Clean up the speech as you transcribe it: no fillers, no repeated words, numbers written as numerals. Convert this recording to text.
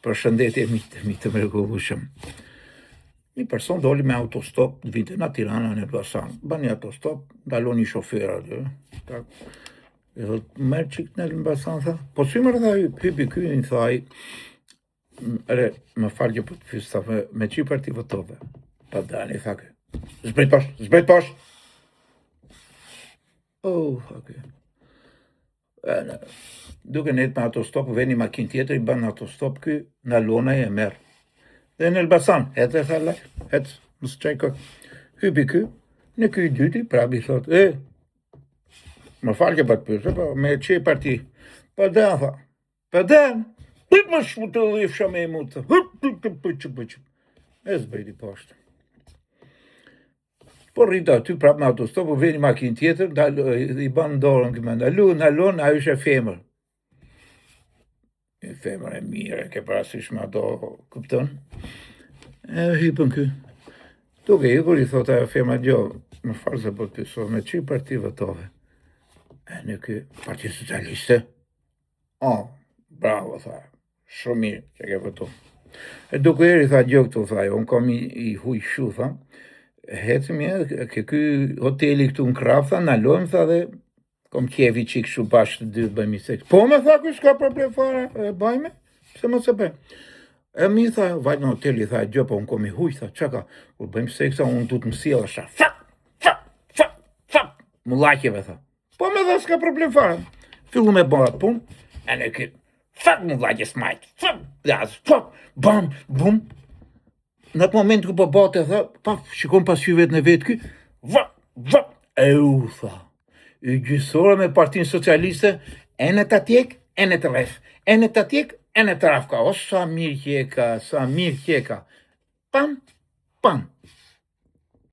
Përshëndetje miqtë e mi të mrekullueshëm. Një person doli me autostop, vinte nga Tirana në Elbasan. Bën një autostop, ndalon një shofer aty. Tak. I thotë, merr çik në Elbasan, tha. Po si më tha, hypi ky, i tha ai. Ere, më fal që po të pyes, tha, me, me ç'i parti votove? Pa dani, tha ky. Zbrit poshtë, zbrit poshtë. Oh, tha ky. E, duke nejt me autostop, vjen një makinë tjetër, i bën autostop ky, ndalon ai e merr. Dhe në Elbasan, hec e tha laj, hec, mos çaj kë. Hypi ky, në ky i dyti, prapë i thot, e, më fal që po të pyes, po me ç'i parti. Po dhe, tha, po dhe, Pyt më shmu të dhifsha me i mu të, hyp, pyt, pyt, pyt, pyt, pyt, e zbriti poshtë. Po rrinte aty prapë me autostop, po vjen një makinë tjetër, ndal, i bën dorën këmë ndalu, ndalon, ajo ishte femër. Një femër e mirë, e ke parasysh me ato, kupton? E hipën ky. Duke hipur i thotë ajo femra, jo, më fal se po të pyes, me ç'i parti votove? E në ky, parti socialiste. Oh, bravo, tha. Shumë mirë që ke votu. E duke eri tha gjë këtu, tha, unë kam i, i huj shu, tha. Hecim një, ke ky hoteli këtu në krah, tha, ndalojmë, tha, dhe kom qefi çik shu bashkë të dy bëjmë seks. Po me tha, ky s'ka problem fare, e bajme, pse mos e bëjmë. E mi tha, vajt në hoteli, tha, gjë, po unë kom i huj, tha, çka ka, kur bëjmë seks, tha, unë du të më sjellë, tha, fak, fak, fak, fak, mullaqeve, tha. Po me tha, s'ka problem fare. Fillu me bërë atë punë, e në ky, fak më vlla që smajt, fak, jas, fak, bam, bum. Në atë moment ku po bëte, tha, pa, shikon pas syve në vetë ky, va, va, e u, tha. I gjysore me partinë socialiste, e në të tjek, e në të rref, e në të tjek, e në të rref, ka, o sa mirë që e ka, sa mirë që e ka. Pam, pam.